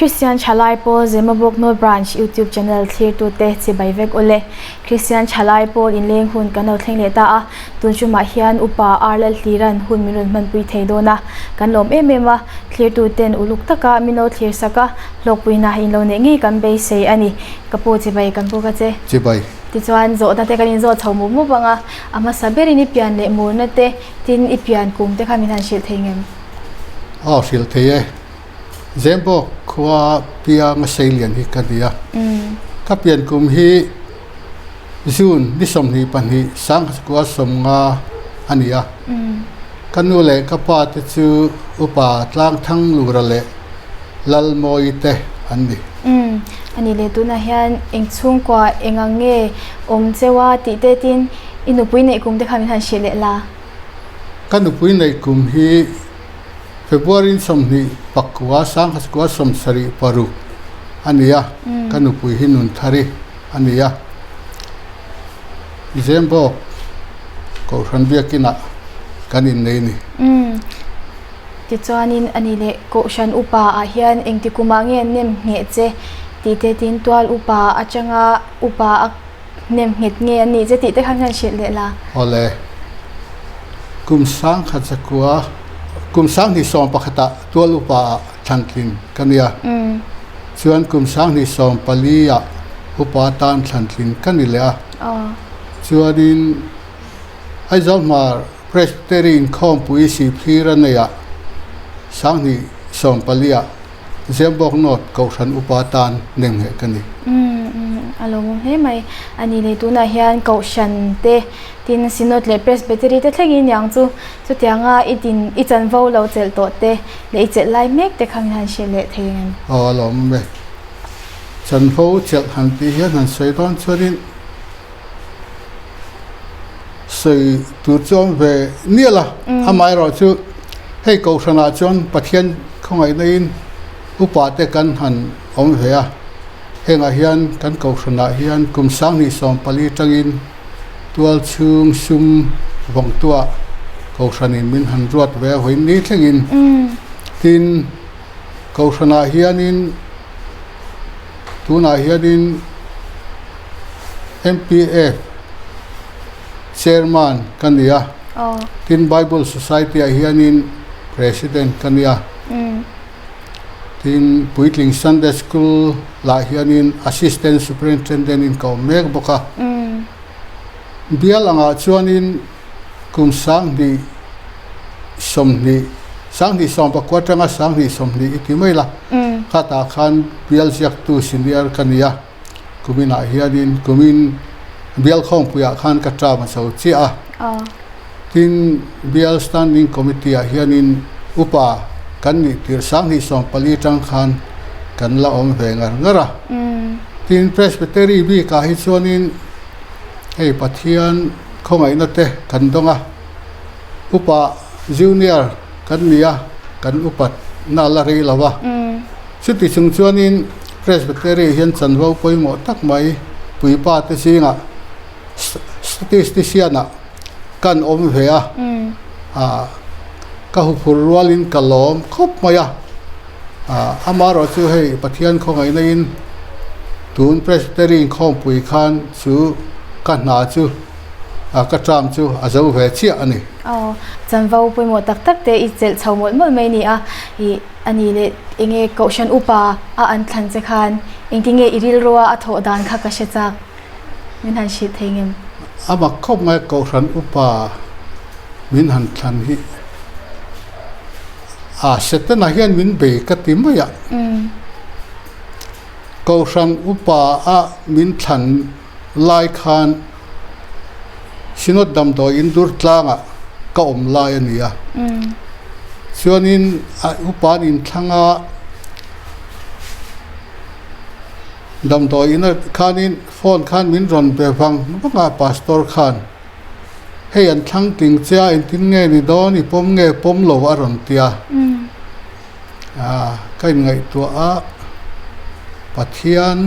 Kristian Thalai Pawl Zemabawk North Branch YouTube channel thlirtute chibai vek ule. Kristian Thalai Pawl inleng hun kan lo thleng leh ta a, tun tumah hian Upa Ar Lalhliran hun min rawn hmanpui thei dawn a, kan lawm em em a, thlirtuten uluk taka min lo thlirsak a, hlawkpuina in lo neih ngei kan beisei a ni. Ka pu chibai kan puk a che. Chibai. Tichuan zawhna te kan inzawh chho mup mup ang a, a hmasa berin i pian leh murna te, tin i pian kum te kha min han hrilh thei ngem? Aw hrilh thei e. Zembawk khua pianga seilian hi ka ni a. Ka pian kum hi June ni 22 sangkua 50 a ni a. Ka nu leh ka pa te chu Upa Tlangthang Lura leh Lalmawi te an ni. A ni leh tunah hian eng chhungkua eng ang nge awm cheu a tih te tin i nupui neih kum te kha min han hrilh leh la. Ka nupui neih kum hi February 29 1976 a ni a, ka nupui hi Nunthari a ni a. Zembawk Kohhran biakinah kan innei a ni. Tichuanin a ni leh Kohhran upa ah hian engti kumah nge nem ngheh che tih te tin tual upa atanga upa a nem nghet nge an nih che tih te khan hian hrilh leh la. Awle, kum sangkhat zakua, kum sanghnih sawm pakhatah tual upa ah thlantlin ka nia. Chuan kum sanghnih sawm pali ah upa tan thlantlin ka ni leh a. Chuanin Aizawl Hmar Presbytery inkhawmpui Sihphir a neih ah sanghnih sawm pali ah Zembawk North Kohhran upa tan nem ngheh ka ni. Umm a lawmawm hle mai. A ni leh tunah hian Kohhran te tin Synod leh Presbytery te thlengin niang chu chutianga i din i chanvo lo chelh tawh te leh i chelh lai mek te kha min han hrilh leh thei ang em? Aw a lawmawm e. Chanvo chelh han tih hian han sawi dawn chuanin sawi tur chu awm ve nial a, amaherawhchu hei Kohhranah chuan Pathian khawngaihna in upa te kan han awm ve a, hengah hian kan Kohhranah hian kum 2024 tangin tual chhung sum vawngtuah Kohhranin min han ruat ve a vawiin ni thlengin tin Kohhranah hianin tunah hianin MPF Chairman ka ni a, tin Bible Society ah hianin President ka ni a, tin Puitling Sunday School lah hianin Assistant Superintendent in ka awm mek bawk a. Bial angah chuanin kum 2020, 2019 atanga 2020 i ti mai la, khatah khan bial ziaktu senior ka ni a, kuminah hianin kumin bial khawngpuiah khan ka term a zo chiah a, tin bial standing committee ah hianin upa kan nih tirh 2024 atang khan kan la awm ve ngar ngar a, tin Presbytery bikah hi chuanin hei Pathian khawngaihna te kan dawng a, upa junior kan ni a, kan upat na la rei lo a. Chuti chung chuanin Presbytery hian chanvo pawimawh tak mai puipa te zingah statistician ah kan awm ve a, ka huphur rualin ka lawm khawp mai a, amaherawh chu hei Pathian khawngaihna in tun Presbytery inkhawmpui khan chu ka hna chu a ka term chu a zo ve chiah a ni. Aw, chanvo pawimawh tak tak te i chelh chho mawlh mawlh mai a ni a, ih a ni leh eng nge Kohhran upa a an thlan che khan engtin nge i rilrua a thawh dan kha ka hre chak min han hrilh thei ngem? A mak khawp mai Kohhran upa min han thlan hi a Setana hian min bei ka ti mai a, Kohhran upa a min thlan lai khan Synod damdawi in dur tlangah ka awm lai a ni a. Chuanin a upa an inthlang a, damdawi in khanin phone khan min rawn be vang vang a pastor khan, hei an thlang tling che a engtin nge ni dawn i pawm nge pawm lo a rawn ti a. Ka inngaihtuah a, Pathian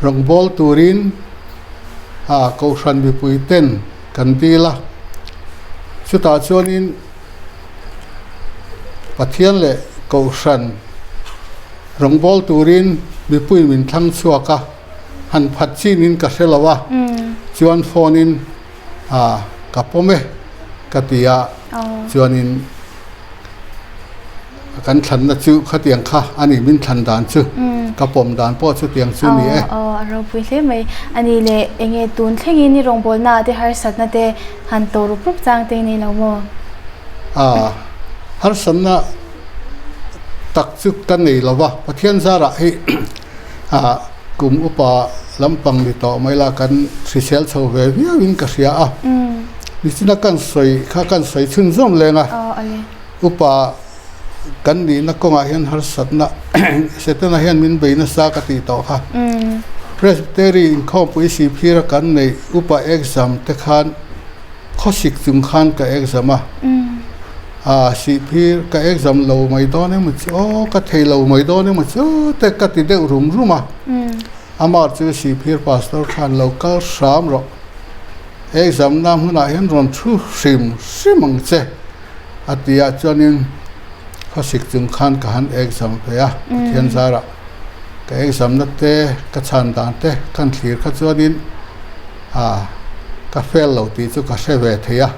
rawngbâwl turin Kohhran mipui ten kan dil a, chutah chuanin Pathian leh Kohhran. Rawngbâwl turin mipui min thlang chhuak a, han phat chinin ka hre lo a, chuan phone-in ka pawm e ka ti a, chuanin kan thlanna chu khatiang kha a ni, min thlan dan chu ka pawm dan pawh chutiang chu ni e. Aw, a ropui hle mai. A ni le, enge tun thlengin i rawngbawlnaah te harsatna te han tawh rup rup chang te i nei lo maw? A, harsatna tak chu ka nei lo va, Pathian zarah hi kum upa lampang ni tawh mai la kan hrisel chho ve viauin ka hria a. Nichina kan sawi kha kan sawi chhunzawm leng a, upa kan nihna kawngah hian harsatna Setana hian min bei nasa ka tih tawh kha. Presbytery inkhawmpui sihphira kan neih upa exam te khan Khawsik chung khan ka exam a, aa sihphir ka exam lo mai dawn emaw chu aw ka thei lo mai dawn emaw chu te ka ti deuh rum rum a, amah chu sihphir pastor khan lo kal hram rawh, exam na hmunah hian rawn thu hrim hrim ang che a ti a, chuanin khawsik chung khan ka han exam ve a, Pathian zarah ka exam na te ka chhan dan te kan thlir kha chuanin. A, ka fail lo tih chu ka hre ve thei a,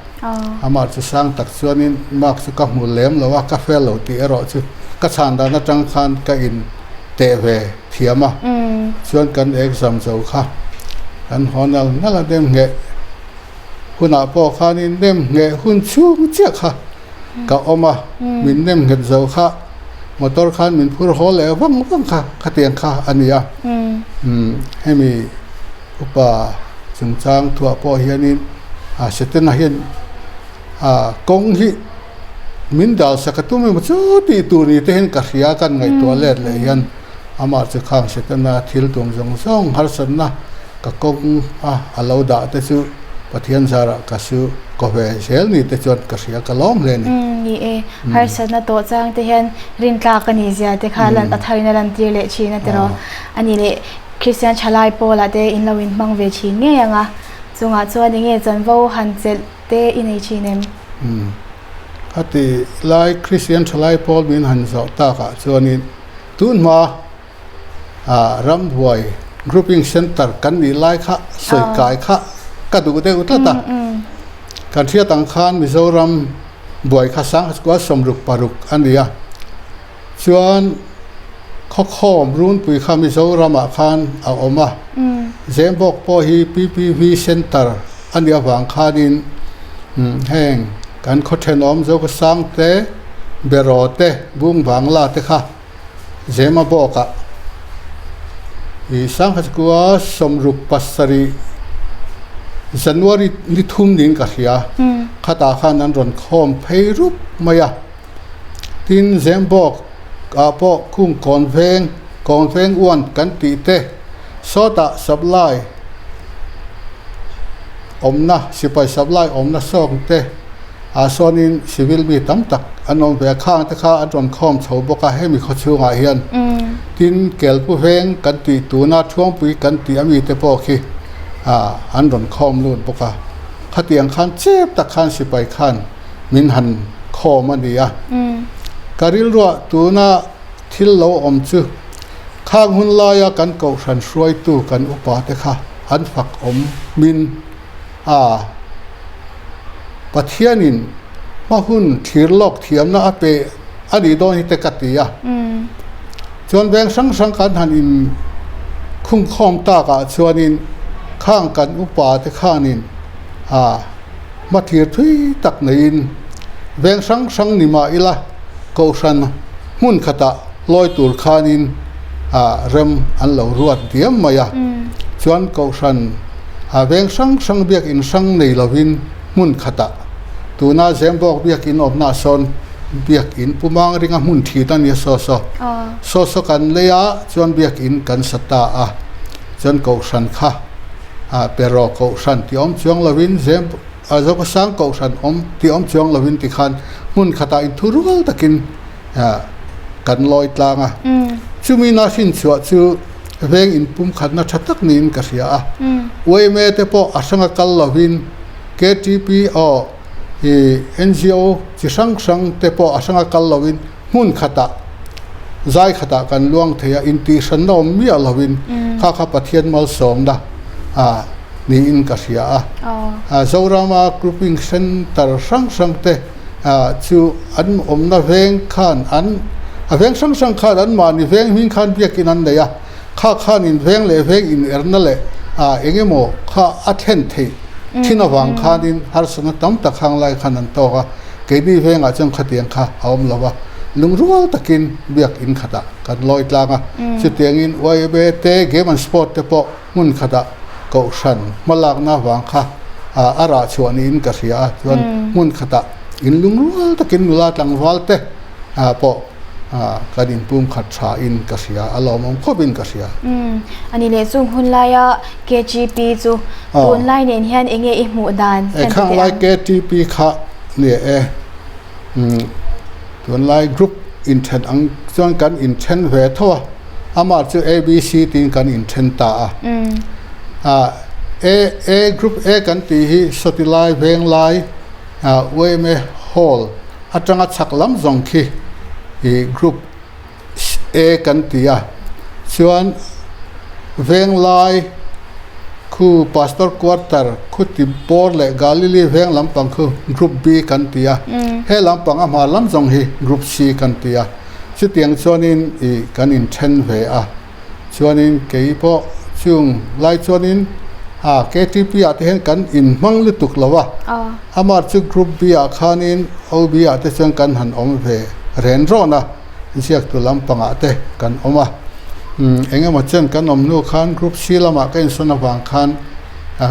amah chu sang tak chuanin mark chu ka hmu lem lo a, ka fail lo tih erawh chu ka chhan dan atang khan ka in teh ve thiam a, chuan kan exam zo kha kan haw nal nal a nem ngheh hunah pawh khanin nem ngheh hun chhung chiah kha ka awm a, min nem nghet zo kha motor khan min phur haw leh vang vang kha khatiang kha a ni a, hemi. Upa chungchang thuah pawh hianin a Setana hian a kawng hi min dal sak a tum emaw chu tih tur ni te hian ka hria kan ngaihtuah let leh hian amah chu khang Setana thil tum zawng zawng harsatna ka kawng a a lo dah te chu Pathian zarah ka su ko ve zel ni te chuan ka hria ka lawm hle a ni. Ni e, harsatna tawh chang te hian rintlak a nih zia te kha a tharin a lantir leh thin a tiraw a ni leh. Kristian thalai pawlah te in lo inhmang ve thin ngei ang a, chungah chuan enge chanvo han chelh te i nei thin em? Umm. A ti lai Kristian thalai pawl min han zawh takah chuanin tunhma ah rambuai grouping centre kan nih lai kha sawi kai kha ka duh deuh tlat a. Kan hriat ang khan Mizoram buai kha sangkua 66 a ni a. Chuan khawkhawm runpui kha Mizoramah khan a awm a, Zembawk pawh hi PPV Centre a nih avang khanin heng kan khaw thenawm Zokasang te, Beraw te, Bungvangla te kha Zemabawkah i Sanghasikua 67 January ni thum niin ka hria, khatah khan an rawn khawm phei rup mai a. Tin, Zembawk ah pawh khung kawn veng, kawn veng uan kan tih te, sawtah supply awmna, sipai supply awmna sawng te ah sawnin civil mi tam tak an awm ve a, khang te kha an rawn khawm chho bawk a hemi khaw chhungah hian. Tin, Kelpu veng kan tih tuna Thuangpui kan tih ami te pawh khi ah an rawn khawm lut bawk a, khatiang khan chep tak khan sipai khan min han khawm a ni a. Ka rilruah tuna thil lo awm chu khang hun laia kan kohhran hruaitu kan upa te kha an fak awm min a. Pathianin hma hun thlir lawk thiamna a pe a nih dawn hi te ka ti a. Chuan veng hrang hrang kan han in khungkhawm takah chuanin khang kan upa te khanin a. Hmathlir thui tak neiin veng hrang hrang ni mah ila kohhran hmun khatah lawi tur khanin rem an lo ruat diam mai a. Chuan kohhran veng hrang hrang biakin hrang nei lovin hmun khatah tuna Zembawk biakin awmnaah sawn biakin Pumang ringa hmun thin a nia saw saw. Saw saw kan lei a chuan biakin kan sa ta a chuan kohhran kha Ah pero kohhran tih awm chuang lovin zem ah Zokasang kohhran awm tih awm chuang lovin tikhan hmun khatah inthu rual takin ah kan lawi tlang a. Chumi na hrinchhuah chu veng inpumkhatna tha tak niin ka hria a. Yma te pawh a hranga kal lovin KTP aw ih NGO chi hrang hrang te pawh a hranga kal lovin hmun khatah. Zai khatah kan luang thei a, intihhranna awm miah lovin kha kha Pathian malsawmna niin ka hria a. Zorama grouping centre hrang hrang te chu an awmna veng khan an a veng hrang hrang khan anmahni veng hming khan biakin an nei a, kha khanin veng leh veng inerna leh eng emaw kha a thlen theih thin avang khanin harsatna tam tak hang lai khan an tawk a. Keini vengah chuan khatiang kha a awm lo a, lungrual takin biak in khatah kan lawi tlang a, chutiangin YMA te Game and Sport te pawh hmun khatah kohhran hmalakna vang kha a rah chhuah niin ka hria a, chuan hmun khatah in lungrual takin nula tlangval te pawh kan inpum khat tha in ka hria, a lawmawm khawp in ka hria. A ni leh chung hun laia KTP chu tunlai nen hian enge i hmuh dan kan ti teh ang? KTP kha ni e, tunlai group inthen ang chuan kan inthen ve tho a, amah chu ABC tiin kan inthen ta a. A A group A kan tih hi Sawtilai Venglai YMA Hall atanga chhak lam zawng khi ih group A kan ti a, chuan Venglai khu Pastor Quarter khu ti bawr leh Galilee veng lampang khu group B kan ti a, he lampang a hma lam zawng hi group C kan ti a, chutiang chuanin ih kan inthen ve a. Chuanin kei pawh chung lai chuanin a KTP ah te hian kan inhmang lutuk lo a, amah chu Group B ah khanin OB ah te chuan kan han awm ve ren rawn a, ziaktu lampangah te kan awm a. Eng emaw chen kan awm hnu khan Group C lamah ka insawn avang khan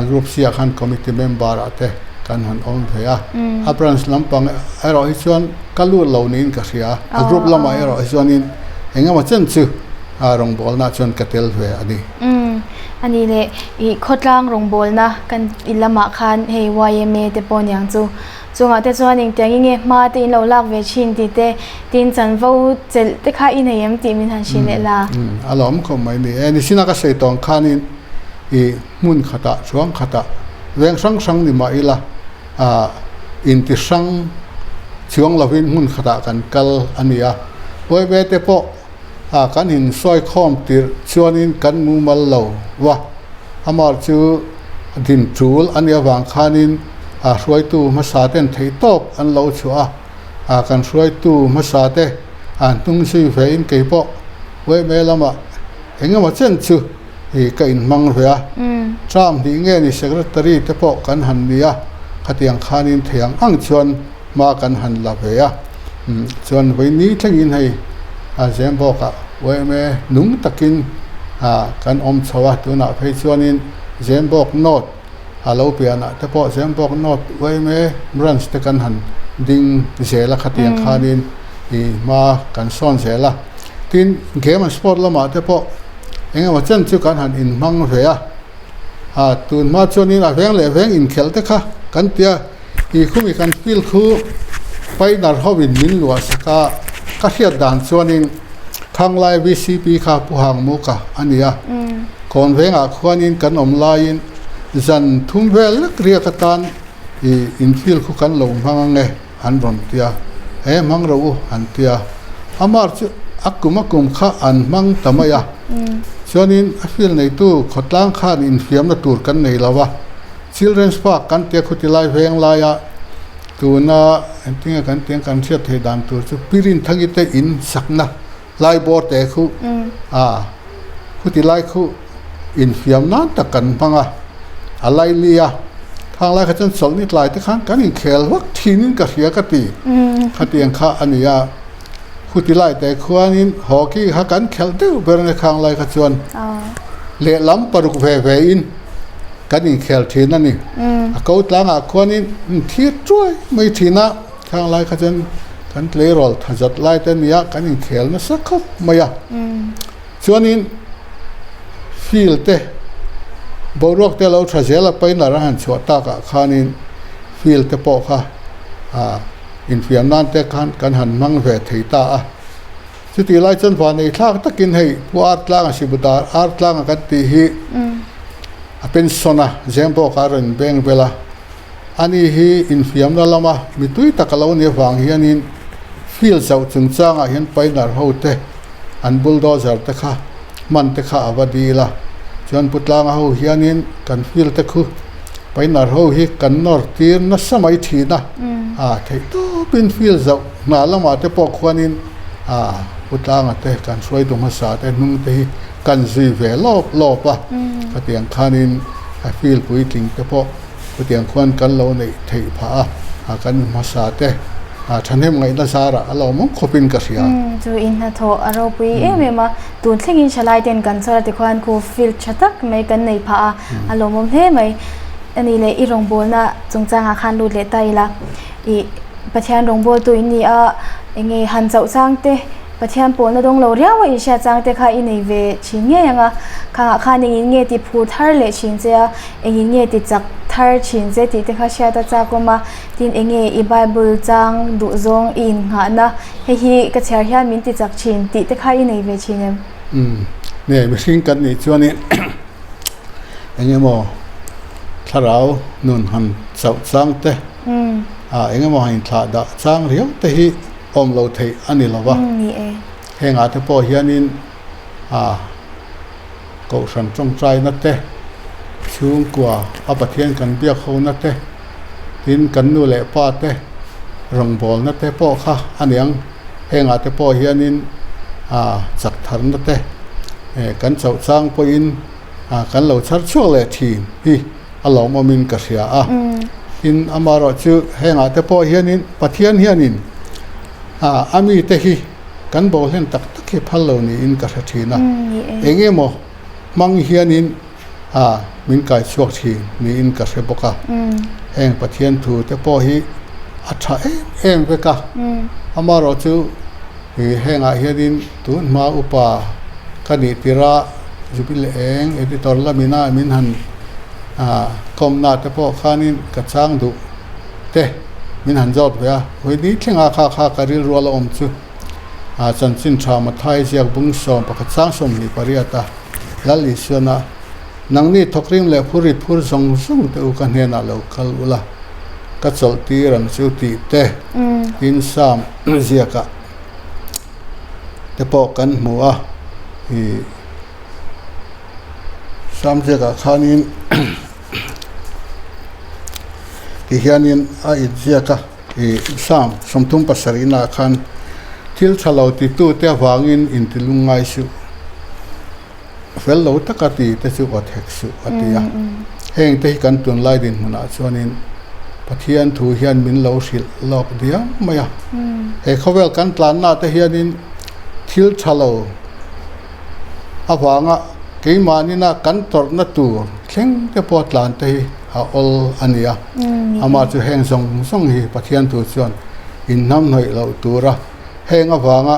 Group C ah khan Committee member ah te kan han awm ve a. A branch lampang erawh hi chuan ka lut lo niin ka hria, a group lamah erawh hi chuanin eng emaw chen chu a rawngbawlna chuan ka tel ve a ni. Umm a ni le, ih khawtlang rawngbawlna kan i lamah khan hei yma te pawh niang chu chungah te chuan engtiang in nge hma te in lo lak ve thin tih te tin chanvo chelh te kha i nei em tih min han hrilh leh la. Umm a lawm khawp mai ni e, nichina ka sawi tawng khanin ih hmun khatah chuang khatah veng hrang hrang ni mah ila ah inti hrang chuang lovin hmun khatah kan kal a ni a, yma te pawh a kan insawi khawm tirh chuanin kan mumal lo va, amah chu din tul a nih avang khanin a hruaitu hmasa ten theih tawp an lo chhuah a, a kan hruaitu hmasa te an hnung zui vein kei pawh yma lamah engemaw chen chu ih ka inhmang ve a, term hnih nge ni secretary te pawh kan han ni a, khatiang khanin thei ang ang chuan hma kan han la ve a, chuan vawi ni thlengin hei a Zembawkah yma nung takin kan awm chho a, tunah phei chuanin Zembawk North a lo pianah te pawh Zembawk North yma branch te kan han ding zel a, khatiang khanin ih hma kan sawn zel a, tin game and sport lamah te pawh engemaw chen chu kan han inhmang ve a, tun hma chuanin a veng leh veng inkhelh te kha kan ti a. Tih khu mi kan field khu Pioneer ho in min luah sak a, ka hriat dan chuanin Thanglai VCP kha Pu Hangmuka a ni a, Kawn vengah khuanin kan awm laiin zan thum vel lek riak atan ih in field khu kan lo hmang ange an rawn ti a, he hmang ro u an ti a, amah chu a kum a kum kha an hmang ta mai a, chuanin a field neitu khawtlang khan infiamna tur kan nei lo a. Children's Park kan tia khuti lai veng laia tuna engtinge kan tiang kan hriat theih dan tur chu Pirin Thangi te in sakna lai bawr te khu a khuti lai khu infiam nan tak kan hmang a, a laili a, khang lai kha chuan chawlhni tlai te khan kan inkhel vak thinin ka hria ka ti khatiang kha a ni a, khuti lai te khuanin hockey kha kan khelh deuh ber nge khang lai kha chuan lehlam paruk ve ve in. Kan inkhel thin a ni. A ko tlangah khuanin thir tuai mai thin a, khang lai kha chuan kan tleirawl tha zat lai te a ni a, kan inkhel nasa khawp mai a. Chuanin field te boruak te lo tha zel a, painlar a han chhuah takah khanin field te pawh kha infiam nan te khan kan han hmang ve thei ta a. Chutih lai chuan vanei thlak takin hei Pu Artlanga Sibudar Artlanga kan tih hi a pension a, Zembawk a rawn beng vel a. Ani hi infiamna lama mi tui tak a lo nih avang hianin field zauh chungchangah hian pioneer ho te an bulldozer te kha hman te kha a va dil a, chuan Pu Tlanga ho hianin kan field te khu Painar ho hi kan nawr tir nasa mai thin a, a theih tawpin field zauh hna lamah te pawh khuanin a Pu Tlanga te kan hruaitu hmasa te hnung te hi kan zui ve lawp lawp a, khatiang khanin a field puitling te pawh Chutiang khuan kan lo neih theih phah a, kan mi hmasa te thahnem ngaihna zarah a lo mawng khawpin ka hria. Chu in hnathawh a ropui em em a, tun thlengin thalai ten kan chawr a tikhuan khu field tha tak mai kan nei phah a, a lawmawm hle mai. A nih leh i rawngbawlna chungchangah khan lut leh ta ila, i Pathian rawngbawltu in ni a, enge han chauh chang te, Pathian pawlna dawng lo riau a inhriat chang te kha i nei ve thin ngei ang a, khangah khan engin nge ti phur thar leh thin che a, Engin nge ti chak thar thin che tih te kha hriat a chak awm a, tin enge i Bible chang duh zawng i innghahna, hei hi ka chhiar hian min ti chak thin tih te kha i nei ve thin em? Umm, nge mihring kan nih chuanin eng emaw thlarau nun han chauh chang te, ah eng emaw han inthlah dah chang riau te hi awm lo theih a ni lo va, hengah te pawh hianin ah. Kohhran tawngtaina te, chhungkua a Pathian kan biak hona te, tin kan nu leh pa te rawngbawlna te pawh kha a niang. Hengah te pawh hianin ah chak tharna te kan chauh chang pawhin ah kan lo chhar chhuak leh thin hi a lawmawmin ka hria a. Tin amaherawhchu hengah te pawh hianin Pathian hianin ah a mite hi Kan bohlen tak tak hi phal lo niin ka hre thin a, eng emaw hmang hianin a min kai chhuak thin niin ka hre bawk a. Heng Pathian thu te pawh hi a tha em em vek a, amaherawh chu hengah hianin tun hma upa ka nih tirh a Jubilee eng editor lamina min han kawmna te pawh khanin ka chang duh. te min han zawt ve a, Vawi thlenga kha kha ka rilru a la awm chu ah chanchin tha Mathai ziak bung 11 chang 28 a Lal Isuana nangni thawkrim leh phur ri phur zawng zawng te u ka hnenah lo kal ula ka chawlh tir ang chu tih te tin Psalm ziakah te pawh kan hmu a ih Psalm ziakah khanin. Ti hianin a inziak a, ih Psalm 37 inah khan thil tha lo titute avangin inti lungngai suh, fel lo taka ti te chu aw thek suh a ti a. Heng te hi kan tunlai dinhmunah chuanin Pathian thu hian min lo hrilh lawk diam mai a. He khawvel kan tlanna te hianin thil tha lo. Avanga keimahnina kan tawrhna tur thleng te pawh tlan te hi a awl a ni a. Amah chu heng zawng zawng hi Pathian thu chuan inhnamhnawih loh tura heng avanga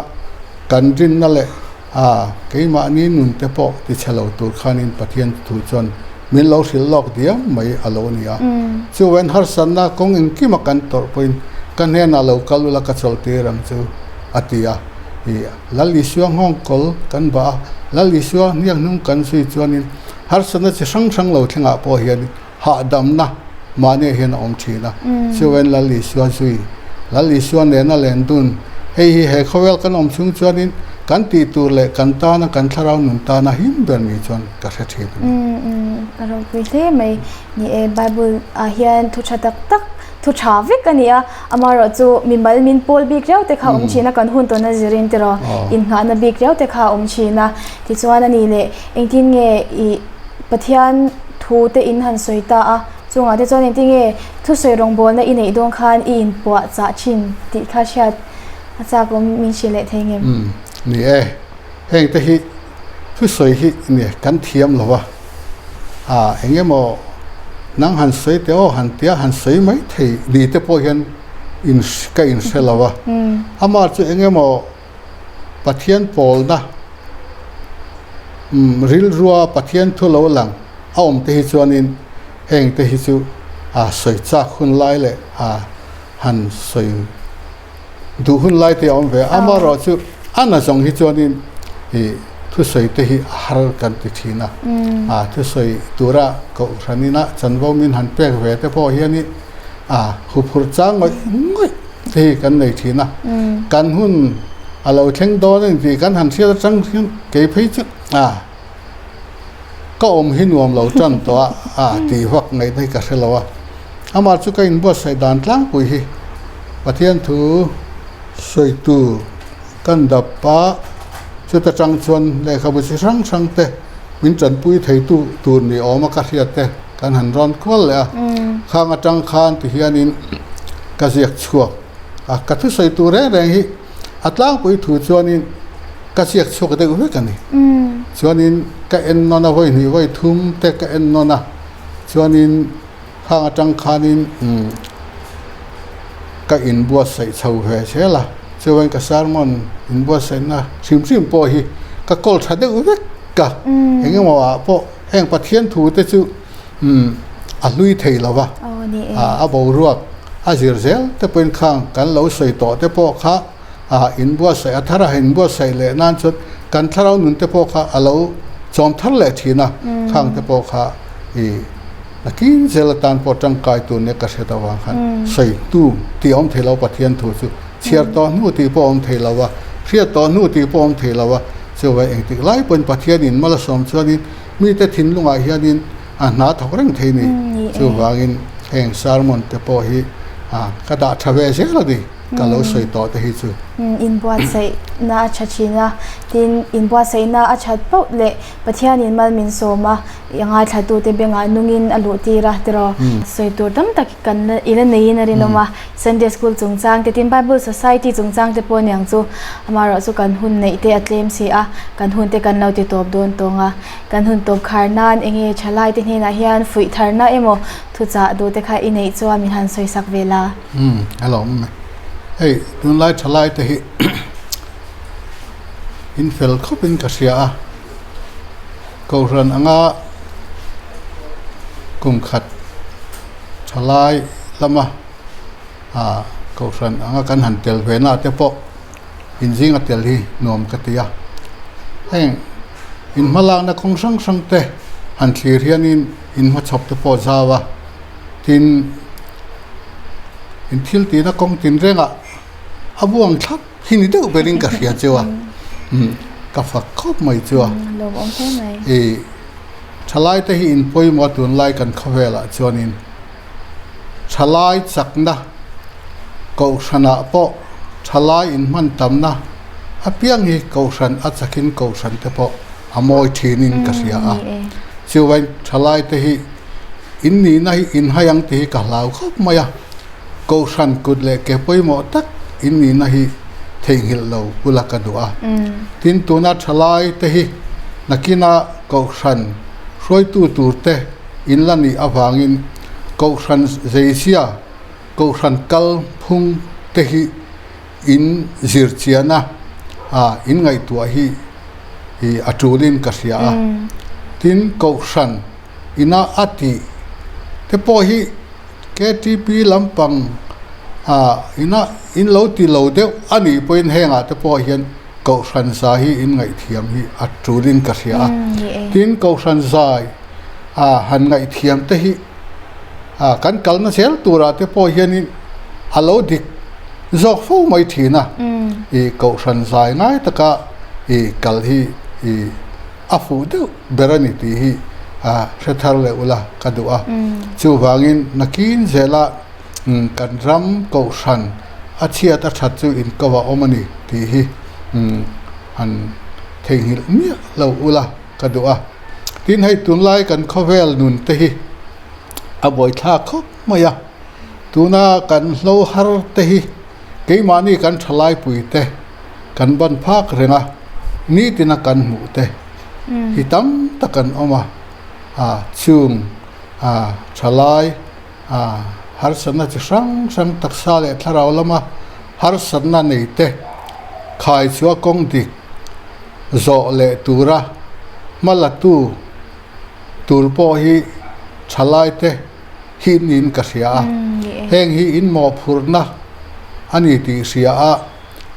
kan rinna leh a keimahni nun te pawh tichhe lo tur khanin Pathian thu chuan min lo hrilh lawk diam mai a lo ni a. Chuvain harsatna kawng engkima kan tawrh pawhin ka hnenah lo kal ula ka chawlhtir ang chu a ti a. Lal Isua nghawngkawl kan bah a, Lal Isua hniak hnung kan zui chuanin harsatna chi hrang hrang lo thlengah pawh hian hahdamna mahni ah hian a awm thin a. Chuan Lal Isua zui, Lal Isua nena len dun, hei hi he khawvel kan awm chhung chuanin kan tih tur leh kan tana kan thlarau nun tana him ber ni chuan ka hre thin a ni. A ropui hle mai. Ni e, Bible ah hian thu tha tak tak Thu tha vek a ni a, amaherawh chu mimal min pawl bik riau te kha a awm thin a, kan hun tawn a zirin tiraw innghahna bik riau te kha a awm thin a. Tichuan a ni leh engtin nge i Pathian thu te in han sawi ta a, chungah te chuan engtin nge thusawi rawngbawlna i neih dawn khan i inpuah chah thin tih kha hriat a chak awm min hrilh leh thei ngem? Umm ni e, heng te hi thusawi hi ni kan thiam lo a. Ah eng emaw nang han sawi teh aw han tia han sawi mai thei ni te pawh hian in ka in hre lo a, amah chu eng emaw Pathian pawlna umm rilrua Pathian thu lo lang a awm te hi chuanin heng te hi chu ah sawi chak hun lai leh ah han sawi Duh hun lai te a awm ve a, amaherawh chu a na zawng hi chuanin ih thusawi te hi a har kan ti thin a, a thusawi tura kohhranina chanvo min han pek ve te pawh hianin a huphurh chang ngawih ngawih te hi kan nei thin a, kan hun. a lo thleng dawn a ni tih kan han hriat atang hian kei phei chu a ka awm hi nuam lo tan tawh a, a tih vak ngaihna hi ka hre lo a. Amah chu ka inbuatsaih dan tlangpui hi Pathian thu sawitu kan dap a, chuta tang chuan lehkhabu chi hrang hrang te min tanpui theitu tur ni awm a ka hriat te kan han rawn kual leh a. Khang atang khan ti hianin ka ziak chhuak a, ka thusawi tur reng reng hi a tlangpui thu chuanin ka ziak chhuak deuh vek a ni. Chuanin ka en nawn a, vawi hnih vawi thum te ka en nawn a, chuanin khang atang khanin ka inbuatsaih chho ve zel a, chuan ka sermon inbuatsaihna hrim hrim pawh hi ka kawl tha deuh vek a, eng emaw ah pawh heng Pathian thu te chu a hlui thei lo va, a boruak a zir zel te pawhin khang kan lo sawi tawh te pawh kha inbuatsaih a thar a, inbuatsaih leh nan chuan kan thlarau nun te pawh kha a lo chawm thar leh thin a, khang te pawh kha ih nakin zel atan pawh tangkai tur nia ka hriat avang khan sawitu tih a awm thei lo Pathian thu chu chhiar tawh hnu tih pawh a awm thei lo a, hriat tawh hnu tih pawh a awm thei lo a, chuvang engtik lai pawhin Pathianin mal a sawm chuanin Mite thinlungah hianin a hna thawk reng thei ni. Chuvangin heng sermon te pawh hi ka dah tha ve zel a ni, ka lo sawi tawh te hi chu. Inbuatsaihna a tha thin a, tin inbuatsaihna a that pauh leh Pathianin mal min sawm a, i ngaithlatute bengah nungin a luh tir a tiraw? Sawi tur tam tak kan la i la neiin a rinawm a, Sunday School chungchang te tin Bible Society chungchang te pawh aniang chu amaherawh chu kan hun neih te a tlem si a, kan hun te kan lo ti tawp dawn tawng a, kan hun tawp khar nan enge thalai te hnenah hian fuih tharna emaw thuchah duh te kha i neih chuan min han sawi sak ve la. Umm hello umm hei tunlai thalai te hi in fel khawp in ka hria a, Kohhran anga kum khat thalai lama ah kohhran anga kan han tel ve na te pawh inzinga tel hi nuam ka ti a, heng in hmalakna kawng hrang hrang te han thlir hianin in hmachhawp te pawh zau a, tin in thil tihna kawng tinrengah a buang thlap. Hi ni deuh berin ka hria cheu a, ka fak khawp mai chu a. I thalai te hi in pawimawh a tunlai kan khawvelah chuanin thalai chakna kohhranah pawh thalai inhman tamna apiang hi kohhran a chakin kohhran te pawh a mawi thinin ka hria a. Chuvain thalai te hi in nihna hi in hai ang tih hi ka hlau khawp mai a. Kohhran kut leh ke pawimawh tak in nihna hi theihnghilh lo bula ka duh a. Tin, tuna thalai te hi nakina Kohhran hruaitu tur te in la nih avangin Kohhran zeizia, Kohhran kal phung te hi in zir chiana in ngaihtuah hi a tulin ka hria a. Tin, Kohhran ina a tih te pawh hi KTP lampang ah ina in lo ti lo deuh a nih pawhin hengah te pawh hian Kohhran zai hi in ngaihthiam hi a tulin ka hria a. Tin, Kohhran zai ah han ngaihthiam te hi ah kan kalna zel turah te pawh hianin a lo dik zawk fo mai thin a. Ih Kohhran zai ngai taka ih kal hi ih a fuh deuh ber a ni tih hi hre thar leh ula ka duh a. Chuvangin nakin zela kan ram kohhran a chhiat a that chu inko a awm a ni tih hi han theihnghilh miah lo ula ka duh a. Tin, hei tunlai kan khawvel nun te hi a buaithlak khawp mai a. Tuna kan hlo har te hi keimahni kan thalaipui te kan ban phak reng a, nitina kan hmuh te hi tam tak an awm a, a chung a thalai a harsatna chi hrang hrang taksa leh thlarau lama harsatna nei te khai chu a kawng dik zawh leh tura hma la tu tur pawh hi thalai te hi niin ka hria a, heng hi in mawhphurhna a ni tih hria a.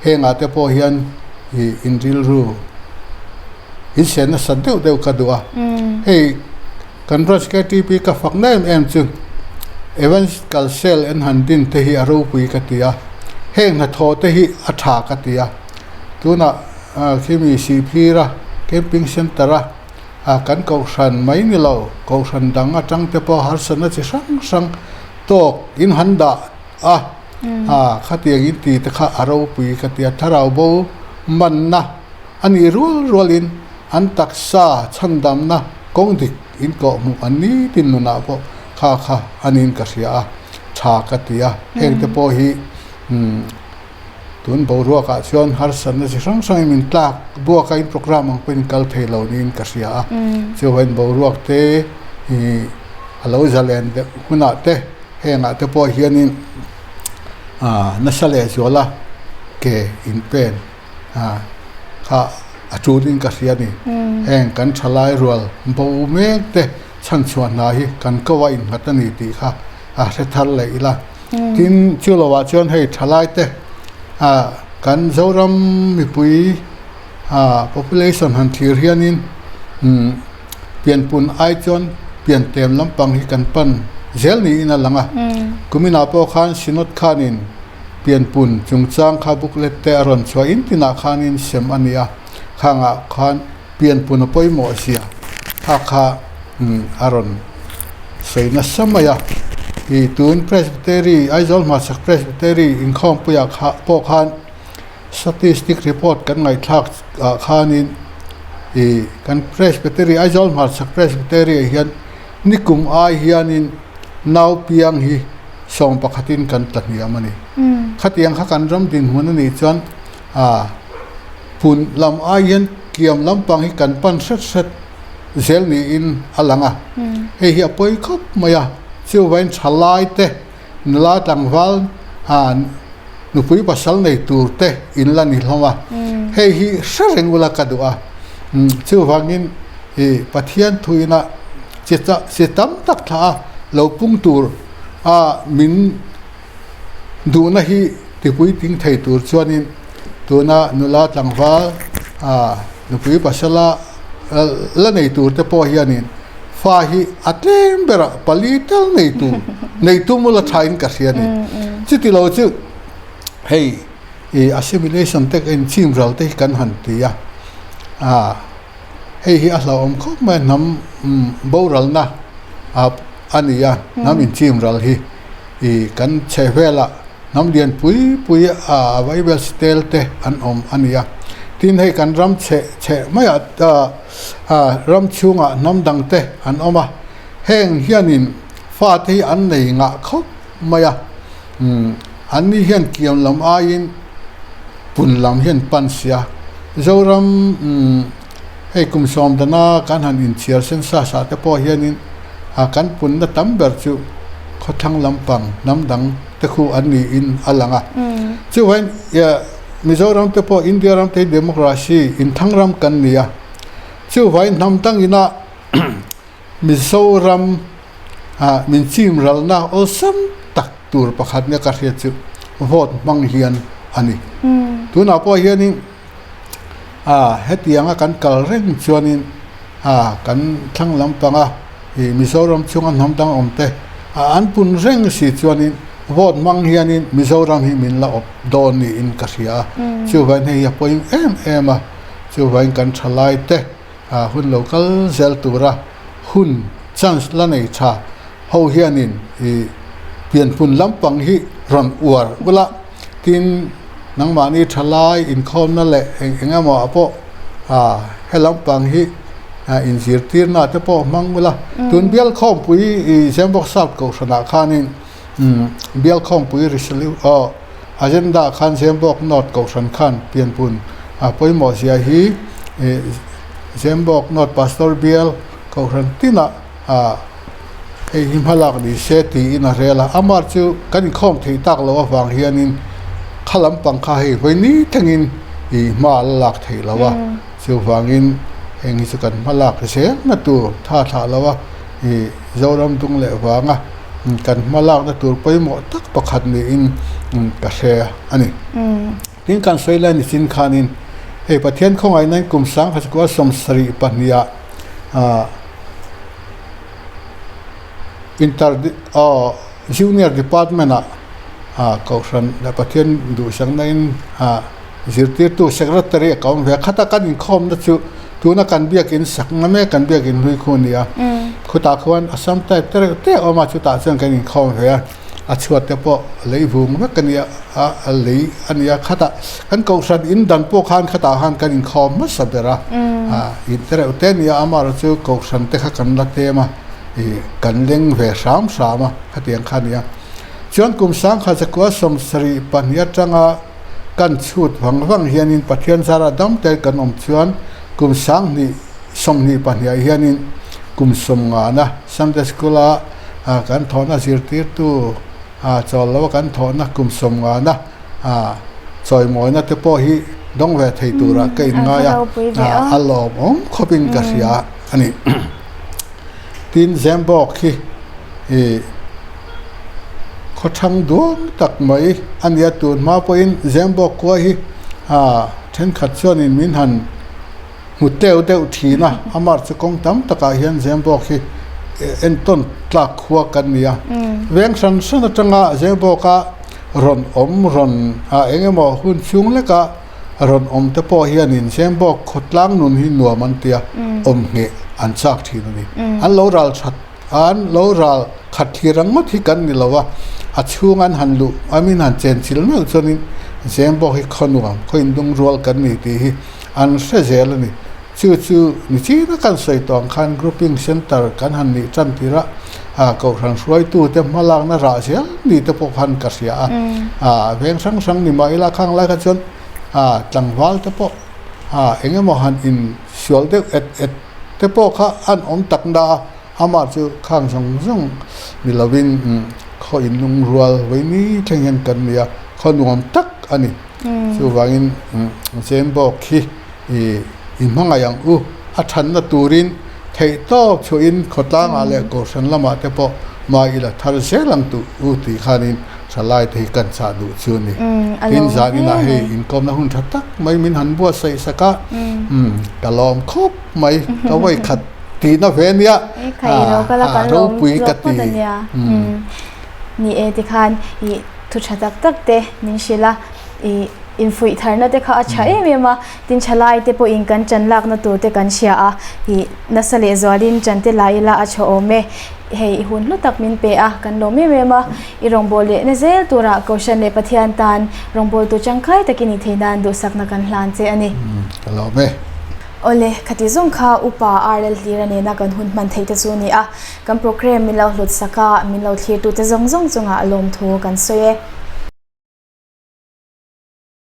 Hengah te pawh hian ih in rilru in sian nasat deuh deuh ka duh a. Hei kan branch KTP ka fak na em em chu Evangelical Cell en han din te hi a ropui ka ti a, heng hnathawh te hi a tha ka ti a. Tunah khimi Sihphira Camping Centre a ah kan kohhran mai ni lo, kohhran dang atang te pawh harsatna chi hrang hrang tawk in han dah a, ah khatiang in ti te kha a ropui ka ti a, thlarau bo manna a nih rual rualin an taksa chhandamna kawng dik in kawh hmuh an ni tin nunah pawh kha kha a niin ka hria a, tha ka ti a, heng te pawh hi umm. Tun boruakah chuan harsatna chi hrang hrangin min tlak buak a, in programme ang pawhin kal thei lo niin ka hria a. Chuvain boruak te ih a lo zalen deuh hunah te hengah te pawh hianin ah nasa leh zuala ke inpen ah kha a tulin ka hria a ni. Heng kan thalai rual bo mek te chhanchhuah hna hi kan ko a innghat a ni tih kha a hre thar leh ila. Tin, chu lovah chuan hei thalaite ah kan Zoram mipui ah population han thlir hianin umm pianpun ai chuan piantlem lampang hi kan pan zel niin a lang a. Kuminah pawh khan Synod khanin pianpun chungchang kha booklet te a rawn chhuah in tinah khanin sem a ni a, khangah khan pianpun a pawimawh zia kha kha a rawn sawi nasa mai a. Ih tun Presbytery, Aizawl hmachak Presbytery inkhawmpuiah kha pawh khan statistic report kan ngaihthlak ah khanin ih kan Presbytery, Aizawl hmachak Presbytery ah hian nikum ai hianin nau piang hi sawm pakhatin kan tla hniam a ni. Khatiang kha kan ram dinhmun a nih chuan ah. Pun lam ai hian kiam lampang hi kan pan hret hret zel niin a lang a, hei hi a pawi khawp mai a, chuvain thalai te nula tlangval ah nupui pasal nei tur te in la ni hlawm a, hei hi hre reng ula ka duh a, chuvangin ih Pathian thuina chi chi tam tak thla a lo pung tur a min. Duhna hi tipui ting thei tur chuanin tuna nula tlangval nupui pasala la nei tur te pawh hianin fa hi a tlem berah pali tal nei tur nei tum ula thain ka hria a ni. Chuti lo chu hei ih assimilation te inchim ral te hi kan han ti a, hei hi a hlauhawm khawp mai a hnam boralna a ni a, hnam inchim ral hi. Ih kan chhehvelah hnam lian pui pui a vaibel sitel te an awm a ni a, tin hei kan ram chheh chheh maiah ah ram chhungah hnam dang te an awm a, heng hianin fate hi an nei ngah khawp mai a, umm an ni hian kiam lam aiin pun lam hian pan sia, Zoram umm hei kum sawm dana kan han inchhiar sen sa sa te pawh hianin ah kan punna tam ber chu khawthlang lampang hnam dang te khu an niin a lang a. Chuvain Mizoram te pawh India ram te hi democracy inthang ram kan ni a. Chuvain hnam dangina Mizoram ah min chim ralna awlsam tak tur pakhat nia ka hriat chu vote hmang hian a ni. Tunah pawh hianin A, hetianga kan kal reng chuanin a kan thlang lampanga ih Mizoram chhunga hnam dang awm te a an pun reng si chuanin vote hmang hianin Mizoram hi min la awp dawn niin ka hria a, chuvain hei hi a pawim em em a, chuvain kan thalai te a hun lo kal zel tura hun chance la nei tha ho hianin ih pianpun lampang hi rawn uar ula. Tin, nangmahni thalai inkhawmna leh eng eng emaw ah pawh ah he lampang hi inzirtirna te pawh hmang ula. Tun Bialkhawmpui ih Zembawk South Kohhranah khanin umm Bialkhawmpui resolu aw agenda ah khan Zembawk North Kohhran khan pianpun a pawimawh zia hi ih Zembawk North Pastor Bial Kohhran tinah ah Hei hi hmalak ni se tiin a rel a, amah chu kan inkhawm theih tak loh avang hianin kha lampang kha hei vawi ni thlengin ih hma a la lak theih lo a, chuvangin heng hi chu kan hma lak zelna tur tha thlah lo a, ih Zoram dung leh vanga kan hma lakna tur pawimawh tak pakhat niin ka hre a ni. Tin kan sawi lai nichin khanin hei Pathian khawngaihnain kum 1972 ah inter aw junior department ah kohhran leh Pathian duhsakna in ah Zirtirtu Secretary a ka awm ve a, khata kan inkhawmna chu tuna kan biakin sak na mek kan biakin hlui khu a ni a, khutah khuan Assam type te reuh te a awm a, chutah chuan kan inkhawm ve a, a chhuat te pawh lei vung vek a ni a, a lei a ni a, khatah kan kohhran in dan pawh khan khatah khan kan inkhawm hmasa ber a, in te reuh te a ni a, amaherawhchu kohhran te kha kan la tlem a, ih kan leng ve hram hram a, khatiang kha a ni a. Chuan kum 1974 atanga kan chhut vang vang hianin Pathian zara dam te kan awm chuan kum 2022 ah hianin kum 50na Sunday School a kan thawhna zirtirtu chawl lo a kan thawhna kum 50na chawimawina te pawh hi dawng ve thei turah ka inngai a, a lawmawm khawpin ka hria a ni. Tin, Zembawk hi ih khawthang duang tak mai a nia tun hma pawhin Zembawk khua hi ah thenkhat chuanin min han hmu teu deuh thin a, amah chu kawng tam takah hian Zembawk hi entawn tlak khua kan ni a. Veng hran hran atanga Zembawka rawn awm rawn ah eng emaw hun chhung leka rawn awm te pawh hianin Zembawk khawtlang nun hi nuam an tia awm ngheh an chak thin a ni. An lo ral that an lo ral khat thlir ang ngawt hi kan ni lo a, a chhung an han luh a min han chen chil meuh chuanin Zembawk hi khaw nuam khaw indung rual kan ni tih hi an hre zel a ni. Chu chu nichina kan sawi tawh ang khan Grouping Centre kan han nih tan tir a, ah Kohhran hruaitute hmalakna rah zel ni te pawh khan ka hria a, ah veng hrang hrang ni mah ila khang lai kha chuan ah tlangval te pawh ah eng emaw han in sual deuh et et te pawh kha an awm tak na a, amah chu khang zawng zawng ni lovin khaw inlung rual vaini thleng hian kan ni a, khaw nuam tak a ni. Chuvangin Zembawk khi i hmangaih ang u, a thanna turin theihtawp chhuahin khawtlangah leh kohhran lamah te pawh mai ila thar zel ang tuh u tih khanin thalai te hi kan chah duh chu a ni. Tin, zaninah hei inkawmna hun tha tak mai min han buatsaih sak a, ka lawm khawp mai, ka vawikhat tihna ve nia, ropui ka ti. Ni e tikhan i thu tha tak tak te min hrilh a, i infuih tharna te kha a tha em em a, tin thalai te pawhin kan ṭan lakna tur te kan hria a, i nasa leh zualin ṭan te la ila a tha awm e, hei i hun hlu tak min pe a, kan lawm em em a, i rawngbâwl lehna zel turah Kohhran leh Pathian tan rawngbâwltu ṭangkai takin i thei nan duhsakna kan hlan che a ni. Ka lawm e. Awle, khati zawng kha Upa RL Hlira nena kan hun hman theih te chu a ni a, kan programme min lo hlut sak a, min lo thlirtute zawng zawng chungah lawmthu kan sawi e.